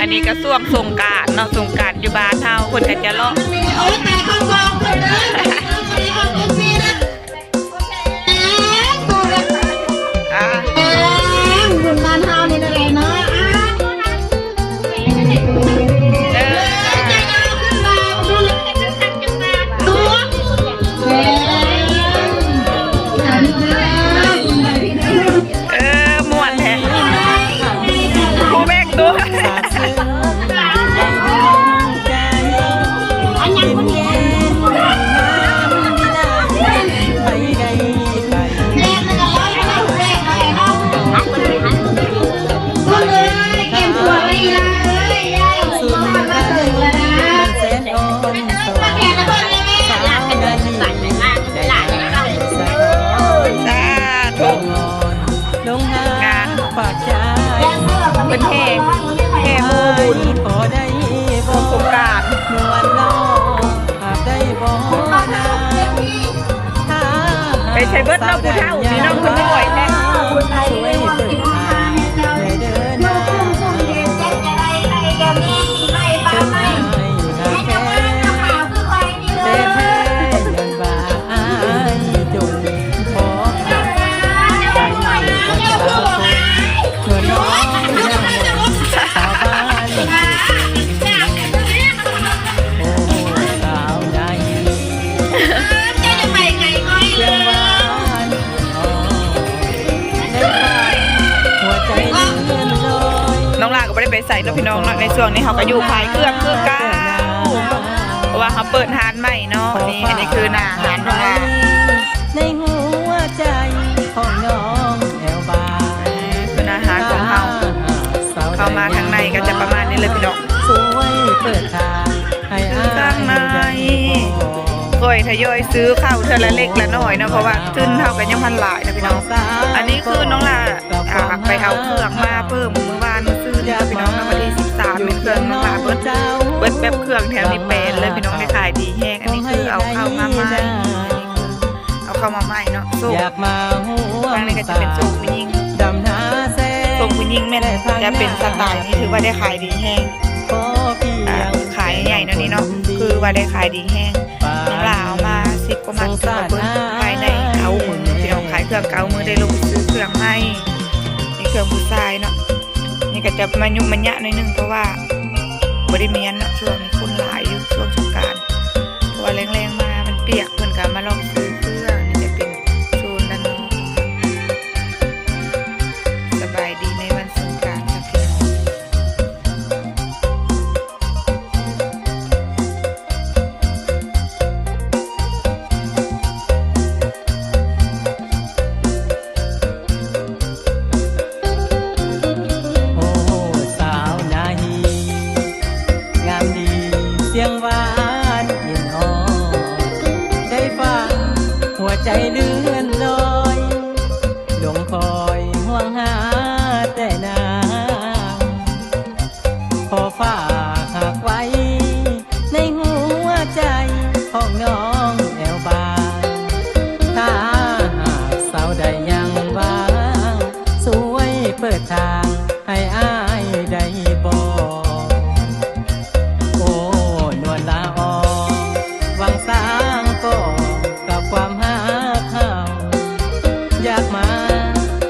ອັນນີ້ກະຊ່ວງສົງການເນາະ ສົງການຢູ່ບ້ານເຮົາ ເພິ່ນກະຈະເລາະ ອ່າ ບຸນບ້ານເຮົານີ້ແຫຼະເນາະ ອ່າ ເອີ ເອີ ມ່ວນແທ້ ຜູ້ແບກຕົວ ອັນຫຍັງຄົນເດ ສາທຸ ງານເພິ່ນແຫ່ ແຫ່ໝໍບຸນ ສົງການ ໄປໃສເບິດເນາະ ຜູ້ເຖົ້ານີ້ເນາະ ເພິ່ນນ້ອຍແທ້. ນ້ອງຫຼ້າກະບໍ່ໄດ້ໄປໃສເນາະພີ່ນ້ອງເນາະ ໃນຊ່ວງນີ້ເຮົາກະຢູ່ຂາຍເຄື່ອງຄືເກົ່າ ເພາະວ່າເຮົາເປີດຮ້ານໃໝ່ເນາະ. ນີ້ ອັນນີ້ຄືໜ້າຮ້ານຂອງເຮົາ ໃນຫົວໃຈຂອງນ້ອງແອວບາງ ຄືໜ້າຮ້ານຂອງເຮົາ ເຂົ້າມາທາງໃນກະຈະປະມານນີ້ເລີຍພີ່ນ້ອງ ຊ່ວຍເປີດທາງ ຄືທາງໃນ ຄ່ອຍທະຍອຍຊື້ເຂົ້າເທື່ອລະເລັກລະນ້ອຍເນາະ ເພາະວ່າທຶນເຮົາກະຍັງບໍ່ທັນຫຼາຍເນາະພີ່ນ້ອງ. ອັນນີ້ຄືນ້ອງຫຼ້າ ອ່າ ໄປເອົາເຄື່ອງມາເພີ່ມມື້ວານມື້ຊືນນີ້ພີ່ນ້ອງເນາະ ວັນທີສິບສາມ ແມ່ນເຄື່ອງນ້ອງຫຼ້າເບິດ ເບິດແບບເຄື່ອງແຖວນີ້ແປນເລີຍພີ່ນ້ອງ ໄດ້ຂາຍດີແຮງ. ອັນນີ້ຄືເອົາເຂົ້າມາໃໝ່ ເອົາເຂົ້າມາໃໝ່ເນາະ ໂຊກ ທາງນີ້ກະຈະເປັນໂຊກຜູ້ຍິງ ໂຊກຜູ້ຍິງແມ່ນຈະເປັນສະໄຕນີ້ ຖືວ່າໄດ້ຂາຍດີແຮງ ອ່າ ຂາຍໃຫຍ່ເນາະນີ້ເນາະ ຄືວ່າໄດ້ຂາຍດີແຮງ. ນ້ອງຫຼ້າເອົາມາສິບກວ່າມັດ ຖືວ່າເບິດພາຍໃນເກົ້າມື້ ພີ່ນ້ອງ ຂາຍເຄື່ອງເກົ້າມື້ ໄດ້ລົງໄປຊື້ເຄື່ອງໃໝ່ ນີ້ເຄື່ອງຜູ້ຊາຍເນາະ. ນີ້ກະຈະມາຫຍຸ້ງມາຍະໜ້ອຍໜຶ່ງ ເພາະວ່າບໍ່ໄດ້ມ້ຽນເນາະ ຊ່ວງນີ້ຄົນຫຼາຍຢູ່ ຊ່ວງສົງການ ເພາະວ່າແລງໆມາມັນປຽກ ເພິ່ນກະມາລອງຊື້ເຄື່ອງ. ນີ້ຈະເປັນໂຊນດ້ານນອກ ສະບາຍດີໃນວັນສົງການ ໂອ້ ສາວໜ້າຮີ ງາມດີສຽງຫວານອິນອ່ອນ ໄດ້ຟັງຫົວໃຈເລື່ອນລອຍ ຫຼົງຄອຍຫ່ວງຫາແຕ່ນາງ ຂໍຝາກຮັກໄວ້ໃນຫົວໃຈຂອງນ້ອງແອວບາງ ຖ້າຫາກສາວໃດຍັງວ່າງ ຊ່ວຍເປີດທາງໃຫ້ອ້າຍໄດ້ບໍ່? ໂອ້ ນວນລາອອກ ຫວັງສາງກໍກັບຄວາມຮັກເຮົາ ຢາກມາ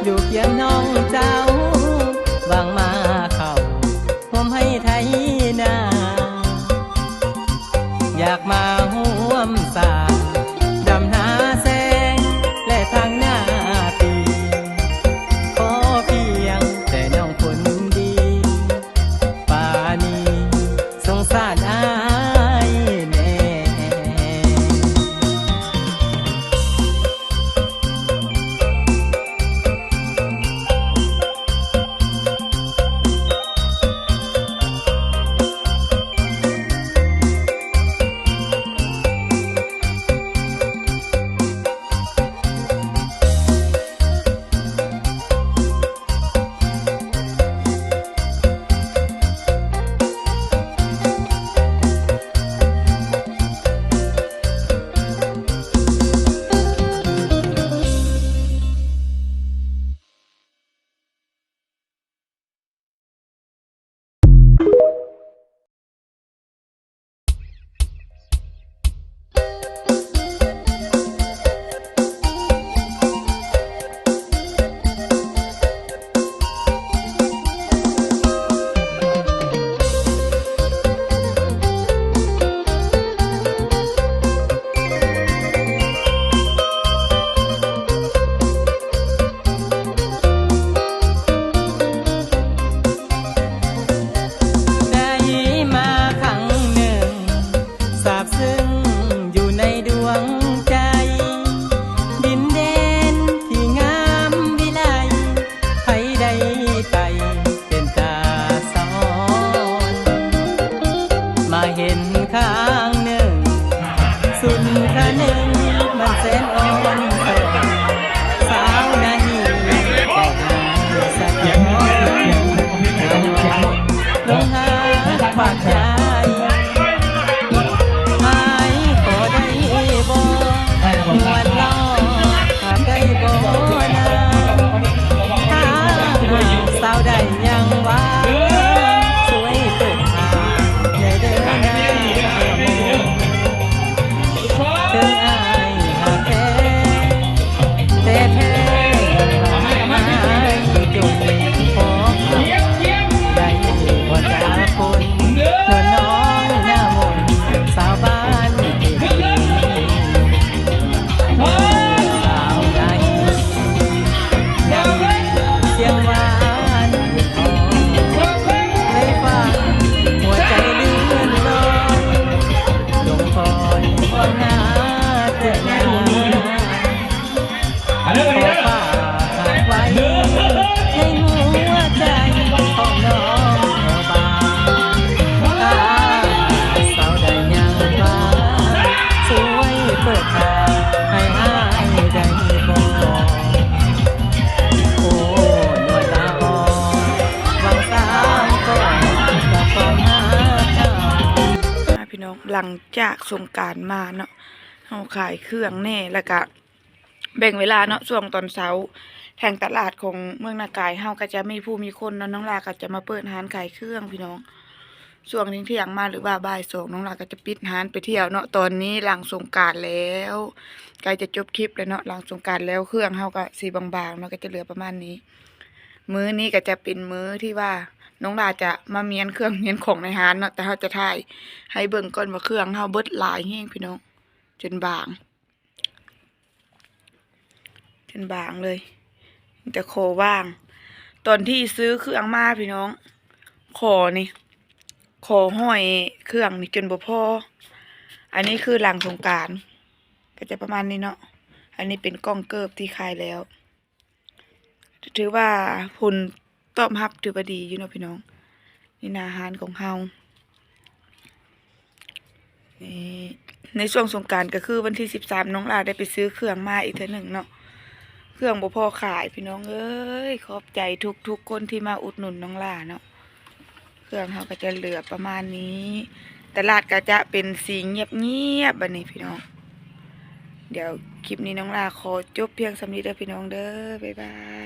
ຢູ່ຄຽງນ້ອງເຈົ້າ ຫວັງມາເຂົ້າຮ່ວມໄຮ່ໄທ ຮັກປາກໃຈ ອ້າຍຂໍໄດ້ບໍ່ ນວດຫຼອກໄດ້ບໍ່ນາ ຖ້າຫາກສາວໃດຍັງວ່າງ ຊ່ວຍເປີດທາງແດ່ເດີນາ ເຖິງອ້າຍຮັກແທ້ ແຕ່ແທ້ ໃຫ້ຈົງຂໍໄດ້ບໍ່ຈາຄົນ ເດີນ້ອງໜ້າມົນ ສາວບ້ານເຂດນີ້ ສາວໃດ ຍັງມີສຽງຫວານເປັນທອງ ໄດ້ຟັງຫົວໃຈລື່ນລອຍ ລົງຄອຍຫາແຕ່ນາ ຂໍຝາກຮັກໄວ້ໃນຫົວໃຈຂອງນ້ອງແຖວບ້ານ ຖ້າສາວໃດຍັງວ່າງ ຊ່ວຍເປີດທາງໃຫ້ອ້າຍໄດ້ບໍ່ ໂອ້ ນວນລາວ ເວົ້າສາມກໍກັບຄວາມຮັກເຮົາ ພີ່ນ້ອງ ຫຼັງຈາກສົງການມາເນາະ ເຮົາຂາຍເຄື່ອງແດ່ ແລ້ວກະ ແບ່ງເວລາເນາະ ຊ່ວງຕອນເຊົ້າ ທາງຕະຫຼາດຂອງເມືອງນາກາຍເຮົາກໍຈະມີຜູ້ມີຄົນເນາະ ນ້ອງຫຼ້າກໍຈະມາເປີດຮ້ານຂາຍເຄື່ອງພີ່ນ້ອງ ຊ່ວງທ່ຽງໆມາ ຫຼືວ່າບ່າຍສອງ ນ້ອງຫຼ້າກໍຈະປິດຮ້ານໄປທ່ຽວເນາະ ຕອນນີ້ຫຼັງສົງການແລ້ວ ໃກ້ຈະຈົບຄລິບແລ້ວເນາະ ຫຼັງສົງການແລ້ວ ເຄື່ອງເຮົາກໍຊິບາງໆເນາະ ກໍຈະເຫຼືອປະມານນີ້ ມື້ນີ້ກໍຈະເປັນມື້ທີ່ວ່ານ້ອງຫຼ້າຈະມາມ້ຽນເຄື່ອງມ້ຽນຂອງໃນຮ້ານເນາະ ແຕ່ເຮົາຈະຖ່າຍໃຫ້ເບິ່ງກ່ອນວ່າເຄື່ອງເຮົາເບິດຫຼາຍແຮງພີ່ນ້ອງ ຈົນບາງ ຈົນບາງເລີຍ ມີແຕ່ຄໍຫວ່າງ ຕອນທີ່ຊື້ເຄື່ອງມາພີ່ນ້ອງ ຂໍນີ້ ຂໍຫ້ອຍເຄື່ອງນີ້ຈົນບໍ່ພໍ ອັນນີ້ຄືຫຼັງສົງການ ກໍຈະປະມານນີ້ເນາະ ອັນນີ້ເປັນກ່ອງເກີບທີ່ຂາຍແລ້ວ ຖືວ່າຜົນຕອບຮັບຖືວ່າດີຢູ່ເນາະພີ່ນ້ອງ ນີ້ໜ້າຮ້ານຂອງເຮົາ ນີ້ ໃນຊ່ວງສົງການກໍຄືວັນທີສິບສາມ ນ້ອງຫຼ້າໄດ້ໄປຊື້ເຄື່ອງມາອີກເທື່ອໜຶ່ງເນາະ ເຄື່ອງບໍ່ພໍຂາຍພີ່ນ້ອງເອີຍ ຂອບໃຈທຸກໆຄົນທີ່ມາອຸດໜູນນ້ອງຫຼ້າເນາະ ເຄື່ອງເຮົາກໍຈະເຫຼືອປະມານນີ້ ຕະຫຼາດກໍຈະເປັນສີງຽບໆ ບາດນີ້ພີ່ນ້ອງ ດຽວຄລິບນີ້ນ້ອງຫຼ້າຂໍຈົບພຽງສ່ຳນີ້ເດີພີ່ນ້ອງເດີ ບາຍບາຍ.